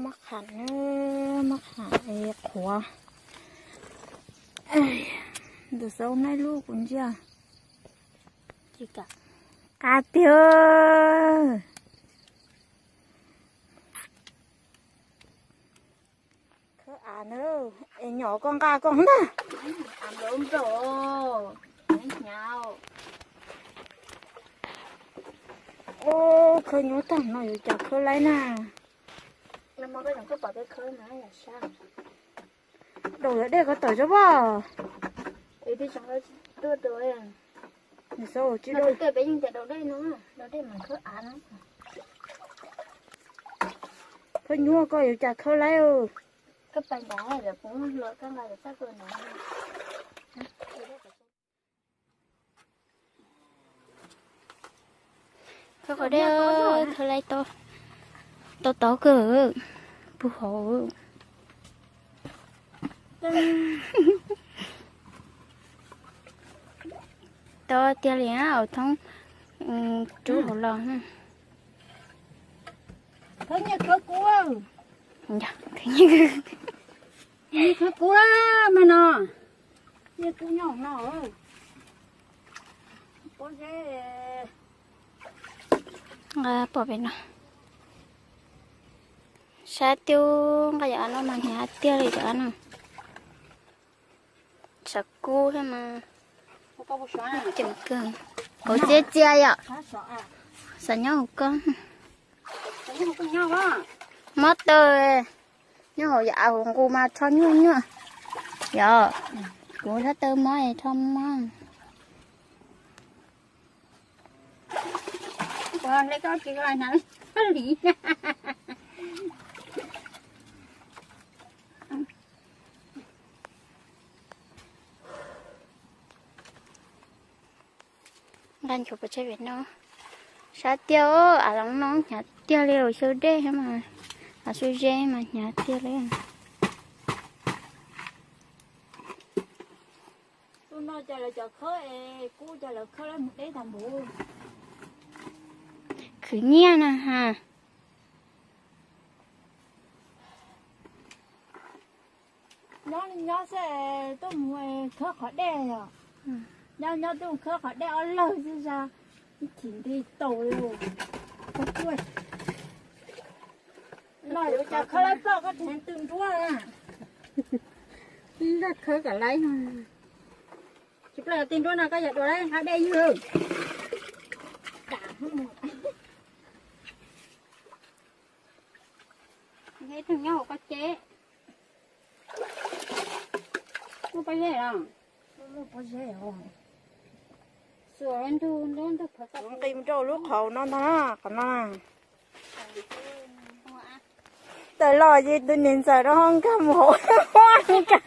Muab qham, muab qham qhuav. Ntawm xaub naib lub kuv ntsia. Qab tiag. Khawb av na, es nyom koj nqa koj ntag. Khawb nyuaj tag no yuav cas khawb laib na. Daus yog dej ko tawm zog poj. Khawb nyuaj koj yuav cas khawb laib. Khawb qhov dej, khawb laib tau tau kawg, puag hauv. Tau tiag li, au thoob rub hauv los. Khawb nyiaj khawb kub, khawb kub mas no, nyiaj kub nyob no. Nqa pom pem no. Sab tiag, nqa yam no mas hnyav tiag li cov no. Sav kub thiab mas ceem kawg. Hauv txias txias yom. Xav nyob hauv koj. Mob taw. Nyob hauv yam av hauv nqus mas rho nyuaj nyuaj. Yog, kuv sab taw mob es rho mob. Nqa nchuav pov tseg pem no. Sab tiag, av loo no hnyav tiag li, xyaw dej mas, av xyaw ze mas hnyav tiag li. Tus no cas lawv cov khawb es kub cas lawv khawb laib mus deb tag npaum. Khwv nyiaj na ha. Nyob li nyob xwb, tuaj mus khawb qhov dej yom. Nyob nyob tuaj mus khawb qhov dej ob lawg xwb, ib chim nti taus li. Los yuav cas khawb laib ploj koj thev tw nruab na. Ib zaj khawb kom laib no. Tsis ploj tw nruab no koj yog dua laib hab dej ywg. Ib tug nyob hauv koj ceb. Muaj pob zeb los? Xuas ntug ntug ntug. Nqis mus rau lub qhov no ntag, qhov no. Tawm los ces tus niam ntxawm rau ho nkag mus hauv. Nkag,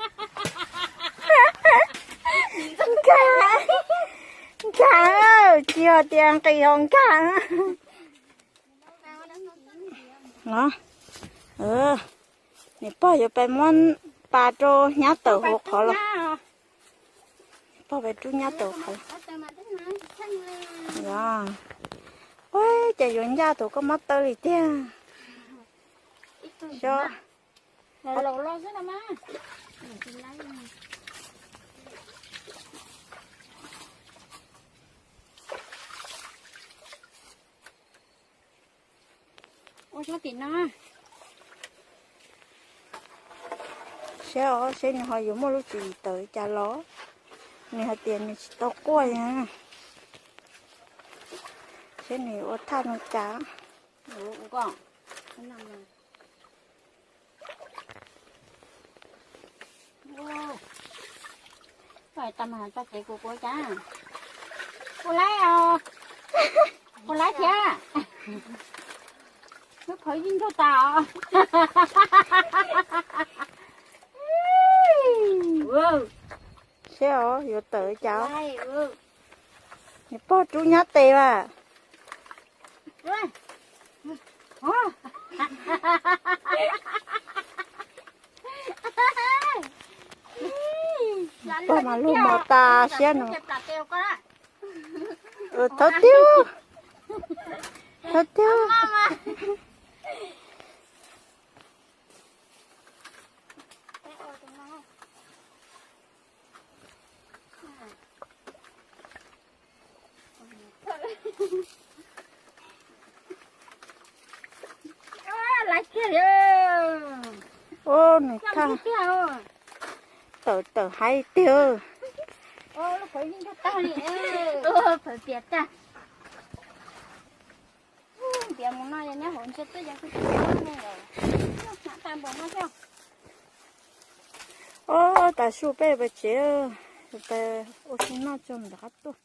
nkag, nkag, tsis yog tias nqis hauv nkag. Los, niam pog yuav pais muab pas rau nyab tawm hauv qhov los. Pog pais rub nyab tawm hauv qhov. Yog, ua cas yuav ncaj tus koj mob taw li tiag. Xyov. Ua tsob tim no. Seb os, seb nws ho yuav muaj lub tswv yim tawm li cas los. Nws hais tias nws tsis tau quaj li. Seb nws ua thaj no cas. Tau mas tau ces kuv kuv cas. Kuv laib os. Kuv laib thiab. Lub qhov yeej nrug tas os. Seb os, yuav tawm li cas. Nws pog rub nyab tes mas. Pog mas lug mos tas siab no. Thawb tiag, thawb tiag. Laiv kiag li. Nws thaj tawm tawm haiv tiag. Lub qhov yeej tag li. Phaws pias tag. Ntiav mus no yog nyob hauv ntshe twb yog hnav tag npaum no thiab. Ob tas su peb pais tsev, ua si noj tso mus rov qab tuaj.